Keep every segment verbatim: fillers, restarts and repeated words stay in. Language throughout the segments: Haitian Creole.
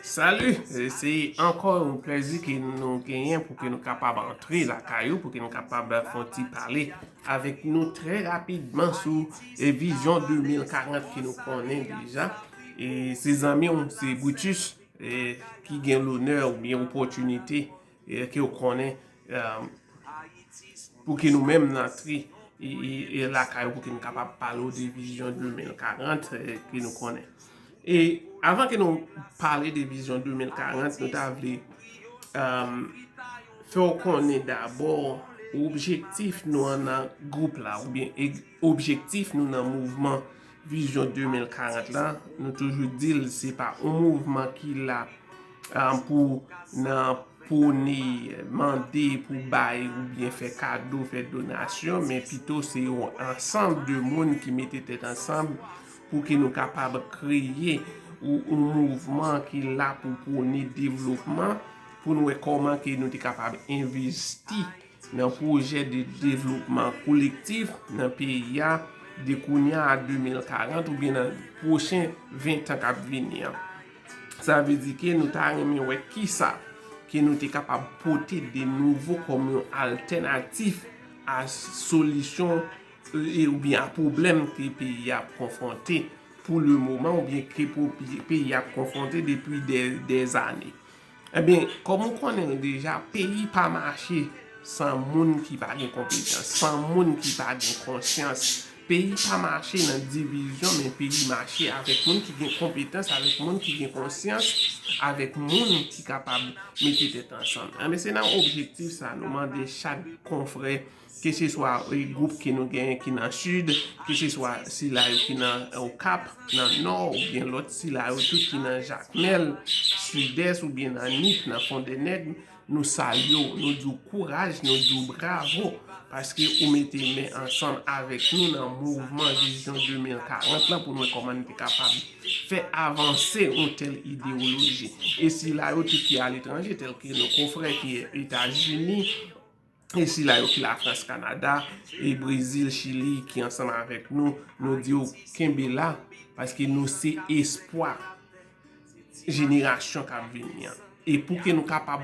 Salut, se ankò yon plèzi ke nou genyen pou ke nou kapab antre lakay ou, pou ke nou kapab fè yon ti pale avèk nou trè rapidman sou e, vizyon de mil karant ke nou konnen deja. E se zanmi w, se Brutus, e, ki gen lonè oubyen opòtinite e, ke w konnen e, pou ke nou menm n antre e, e, e lakay ou pou ke nou kapab pale w de vizyon de mil karant e, ke nou konnen. E avan ke nou pale de vizyon de mil karant, nou ta vle e, fè w konnen dabò objektif nou an nan gwoup la, oubyen e, objektif nou nan mouvman vizyon de mil karant la. Nou toujou di l, se pa yon mouvman ki la e, pou nan pwone, mande pou bay oubyen fè kado, fè donasyon, men pito se yon ansanm de moun ki mete tèt ansanm pou ke nou kapab kreye yon, yon mouvman ki la pou pwone devlopman, pou nou wè kòman ke nou te kapab envesti nan pwojè de devlopman kolektif nan peyi a, de kounye a a de mil karant oubyen nan pwochen ven tan k ap vini an. Sa vle di ke nou ta renmen wè kisa ke nou te kapab pote de nouvo kòm yon altènatif a solisyon e, oubyen a pwoblèm ke peyi a ap konfwonte pou le moman, oubyen ke pou peyi a ap konfwonte depi dè, dè zane. Ebyen, kòm ou konnen l deja, peyi pa mache san moun ki pa gen konpetans, san moun ki pa gen konsyans. Peyi pa mache nan divizyon, men peyi mache avèk moun ki gen konpetans, avèk moun ki gen konsyans, avèk moun ki kapab mete tèt ansanm. Ebyen, se nan objektif sa, nou mande chak konfrè, keseswa e, gwoup ke nou genyen ki nan Sid, keseswa sila yo ki nan Okap, nan Nò, oubyen lòt sila yo tou ki nan Jakmèl, Sidès, oubyen nan Nip, nan Fondènèg, nou salye w, nou di w kouraj, nou di w bravo, paske ou mete men ansanm avèk nou nan mouvman vizyon de mil karant lan pou nou wè kòman nou te kapab fè avanse yon tèl idewoloji. E sila yo tou ki aletranje, tèlke nou konfrè ki Etazini, e sila yo ki Lafrans, Kanada, e Brezil, Chili, ki ansanm avèk nou, nou di yo kenbe la, paske nou se espwa jenerasyon k ap vini an. E pou ke nou kapab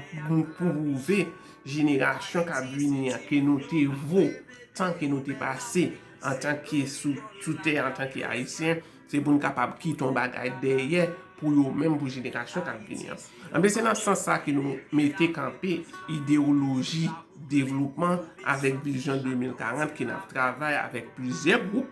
pwouve jenerasyon k ap vini an ke nou te vo tan ke nou te pase antanke sou, sou tè antanke Ayisyen, se pou n kapab kite yon bagay dèyè pou yo menm, pou jenerasyon k ap vini an. Anben, se nan sans sa ke nou mete kanpe idewoloji devlopman avèk vizyon de mil karant ke n ap travay avèk plizyè gwoup,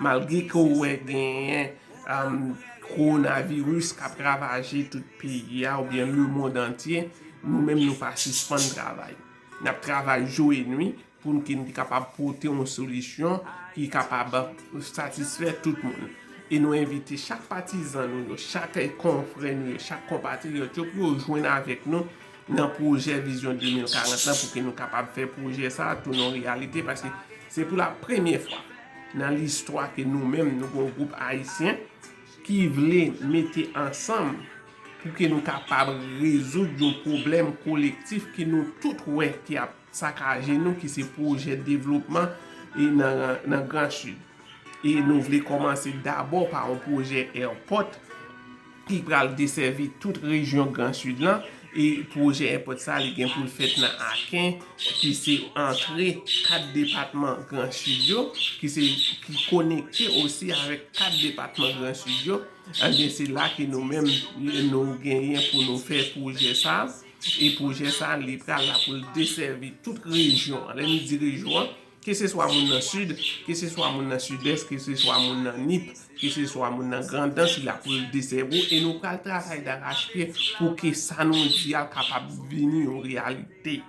malgre ke w wè genyen um, kowonaviris k ap ravaje tout peyi a oubyen lemonn antye, nou menm nou pa sispann travay. N ap travay jou e nwi pou n ke n kapab pote yon solisyon ki kapab satisfè tout moun. E nou envite chak patizan nou yo, chak konfrè nou yo, chak konpatriyòt yo pou yo jwenn avèk nou nan pwojè vizyon de mil karant lan pou ke nou kapab fè pwojè sa a tounen yon reyalite, paske se pou la premyè fwa nan listwa ke nou menm nou gen yon gwoup ayisyen ki vle mete ansanm pou ke nou kapab rezoud yon pwoblèm kolektif ke nou tout wè ki ap sakaje nou, ki se pwojè devlopman e nan, nan Gran Sid. E nou vle kòmanse dabò pa yon pwojè airport ki pral desèvi tout rejyon Gran Sid lan. E pwojè airport sa, li gen pou l fèt nan Aken, ki se antre kat depatman Gran Sid yo, ki se, ki konekte osi avèk kat depatman Gran Sid yo. Ebyen, se la ke nou menm, nou genyen pou nou fè pwojè sa. E pwojè sa, li pral la pou l desèvi tout rejyon an. Lè nou di rejyon an, keseswa moun nan Sid, keseswa moun nan Sidès, keseswa moun nan Nip, keseswa moun nan Grandans, li la pou l desèvi w. E nou pral travay darachpye pou ke sa nou di a kapab vini yon reyalite.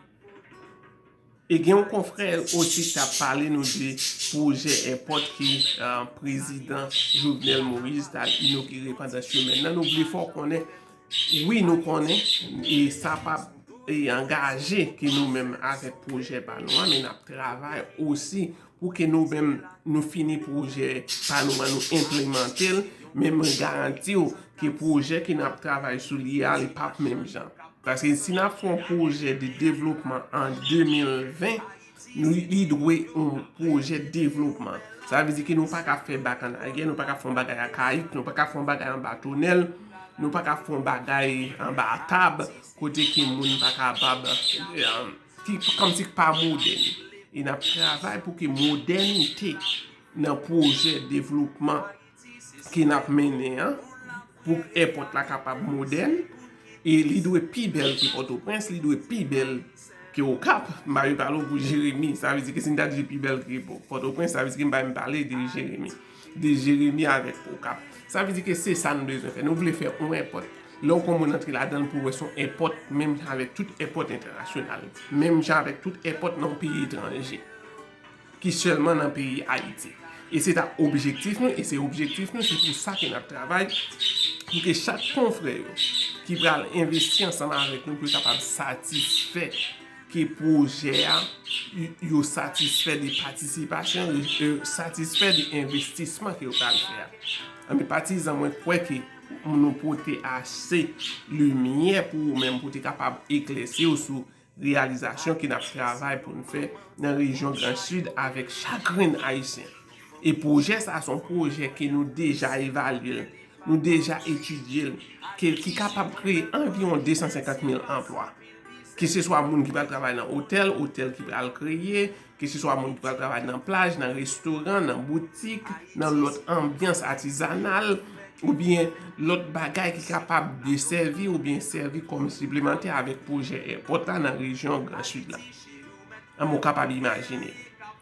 E gen yon konfrè osi ki t ap pale nou de pwojè airport ke uh, prezidan Jovenel Moïse t al inogire pandan semèn nan. Nou vle fè w konnen, wi, nou konnen, e sa p ap e angaje ke nou menm avèk pwojè pa nou an, men n ap travay osi pou ke nou menm nou fini pwojè pa nou an, nou enplimante l, men mwen garanti w ke pwojè ke n ap travay sou li a, li p ap menm jan. Paske si n ap fè yon pwojè de devlopman an de mil ven, nou, li dwe yon pwojè devlopman. Sa vle di ke nou pa ka fè bak an aryè, nou pa ka fè yon bagay akayik, nou pa ka fè yon bagay anba tonèl, Nou pa ka fè yon bagay anba tab kote ke moun pa kapab, eh, ki kòmsi k pa modèn. E n ap travay pou ke modènite nan pwojè devlopman ke n ap mennen an, pou èpòt la kapab modèn, e li dwe pi bèl ke Pòtoprens, li dwe pi bèl ke Okap. M pa vle pale w pou Jeremi, sa vle di ke si m ta di pi bèl ke Pò- Pòtoprens, sa vle di ke m pa menm pale de Jeremi. De Jeremi avèk Okap. Sa vle di ke se sa nou bezwen fè. Nou vle fè yon èpòt. Lè w konn moun antre ladan l pou wè se yon èpòt, menm jan avèk tout èpòt entènasyonal, menm jan avèk tout èpòt nan yon peyi etranje, ki sèlman nan peyi Ayiti. E se ta objektif nou, e se objektif nou, se pou sa ke n ap travay, pou ke chak konfrè yo ki pral envesti ansanm avèk nou, pou yo kapab satisfè ke pwojè a, y- yo satisfè de patisipasyon, yo satisfè de envestisman ke yo pral fè a. Anben, patizan, mwen kwè ke nou pote ase limyè pou ou menm, pou te kapab eklèsi w sou reyalizasyon ke n ap travay pou n fè nan rejyon Gran Sid avèk chak grenn Ayisyen. E pwojè sa a se yon pwojè ke nou deja evalye l, nou deja etidye l, ke, ki kapab kreye anviwon de san senkant mil anplwa. Keseswa moun ki pral travay nan otèl, otèl ki pral kreye, keseswa moun ki pral travay nan plaj, nan restoran, nan boutik, nan lòt anbyans atizanal, oubyen lòt bagay ki kapab desèvi oubyen sèvi kòm siplemantè avèk pwojè èpòt la nan rejyon Gran Sid la. An, ou kapab imajine.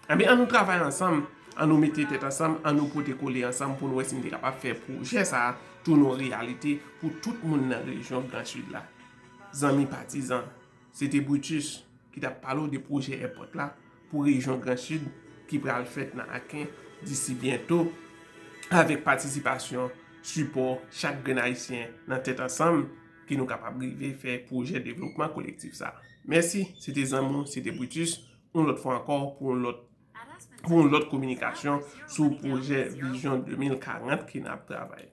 Anben, an nou travay ansanm, an nou mete tèt ansanm, an nou pote kole ansanm pou nou wè si n te kapab fè pwojè sa a tounen yon reyalite pou tout moun nan rejyon Gran Sid la. Zanmi patizan, se te Brutus ki t ap pale w de pwojè èpòt la pou rejyon Gran Sid ki pral fèt nan Aken disi byento, avèk patisipasyon, sipò chak grenn Ayisyen nan tèt ansanm, ke nou kapab rive fè pwojè devlopman kolektif sa. Mèsi, se te zanmi w, se te Brutus, yon lòt fwa ankò pou yon lòt, pou yon lòt kominikasyon sou pwojè Vizyon de mil karant ke n ap travay.